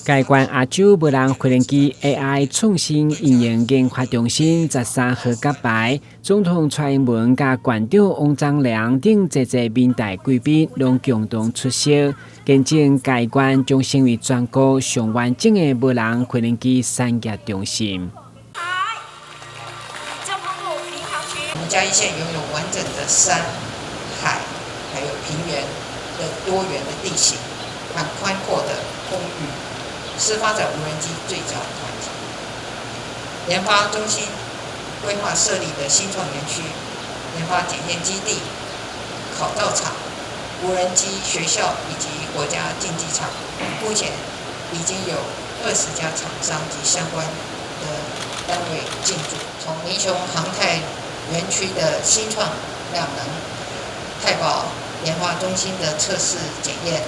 嘉義縣亞洲無人飛行機 AI 創新應用研發中心13號揭牌，總統蔡英文佮縣長王章良等濟濟民代貴賓攏共同出席，見證嘉義縣將成為全國上完整的無人飛行機產業中心。我們嘉義縣擁有完整的山、海，還有平原的多元的地形和寬闊的空域，是發展無人機最佳的環境。研發中心規劃設立的新創園區、研發檢驗基地、考照場、無人機學校以及國家競技場，目前已經有20家廠商及相關的單位進駐。從民雄航太園區的新創量能、太保研發中心的測試檢驗，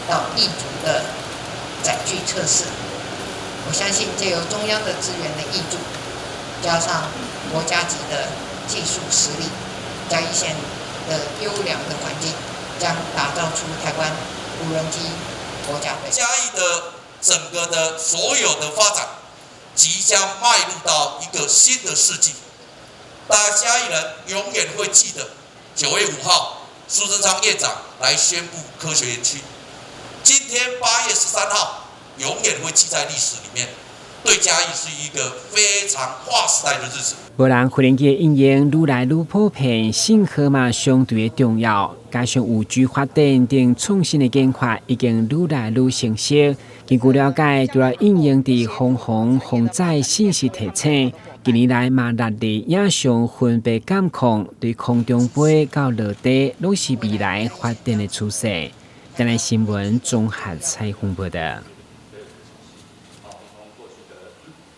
到異族的載具測試，我相信藉由中央的資源的挹注，加上國家級的技術實力，嘉義縣的優良的環境，將打造出台灣無人機國家隊。嘉義的整個的所有的發展，即將邁入到一個新的世紀。大家嘉義人永遠會記得9月5號蘇貞昌院長來宣布科學園區。今天8月13號，永遠會記在歷史裡面，對嘉義是一個非常劃時代的日子。無人飛行機的應用愈來愈普遍，信號嘛相對的重要，加上5G 發展等創新的研發已經愈來愈成熟。根據了解，除了應用佇防洪、防災信息提醒，近年來嘛納入影像分辨監控，對空中飛到落地，攏是未來發展的趨勢。台南新聞綜合採訪報導。